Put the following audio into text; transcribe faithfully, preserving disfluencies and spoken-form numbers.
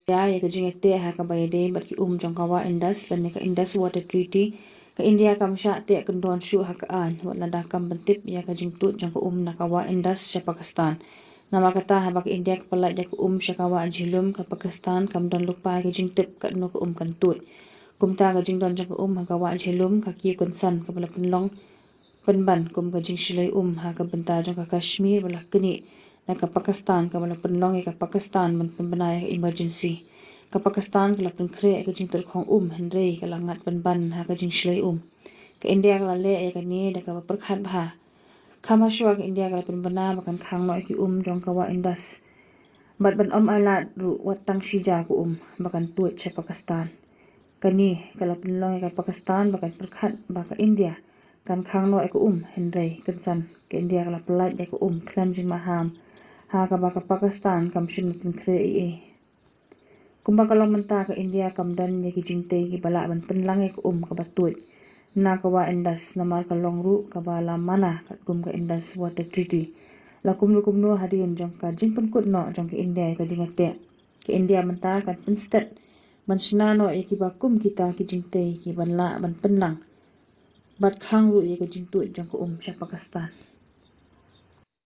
India ïa ka jingïateh ha kaba ïadei bad ki um jong ka Wah Indus lane ka Indus Water Treaty, ka India kam shah teh kyndon shuh ha ka aiñ wat lada kam pyntip ïa ka jingtuid jong ka um na ka Wah Indus sha Pakistan. Namar kata haba ka India ka pyllait ïa ka um sha ka Wah Jhelum, ka Pakistan kam don lypa ïa ka jingtip katno ka um kan tuid. Kumta ka jingdon jong ka um ha ka Wah Jhelum ka kiew kynsan kaba la pynlong pynban kum ka jingshlei um ha ka bynta jong ka Kashmir ba la knieh na ka Pakistan, kaba la pynlong ïa ka Pakistan ban pynbna ïa ka emergency. Ka Pakistan ka la pynkhreh ïa ka jingtyrkhong um hynrei ka la ngat pynban ha ka jingshlei um. Ka India ka la leh ïa kane da kaba pyrkhat bha. Kham hashwa ka India ka la pynbna ba kan khang noh ïa ki um jong ka Wah Indus bad ban ym ailad ruh wat tang shi jar ka um ba kan tuid sha Pakistan. Kane ka la pynlong ïa ka Pakistan ba kan pyrkhat ba ka India kan khang noh ïa ka um, hynrei kynsan ka India ka la pyllait ïa ka um khlem jingmaham ha kaba ka Pakistan kam shym la pynkhreh ei ei. Kumba ka long mynta, ka India kam don ïa ki jingtei kiba lah ban pynlang ïa ka um kaba tuid na ka Wah Indus namar ka long ruh kaba la mana katkum ka Indus Water Treaty. La kumno kumno hadien jong ka jingpynkut noh jong ka India ïa ka jingïateh, ka India mynta kan pynstet ban shna noh ïa kiba kum kita ki jingtei kiban lah ban pynlang bad khang ruh ïa ka jingtuid jong ka um sha Pakistan.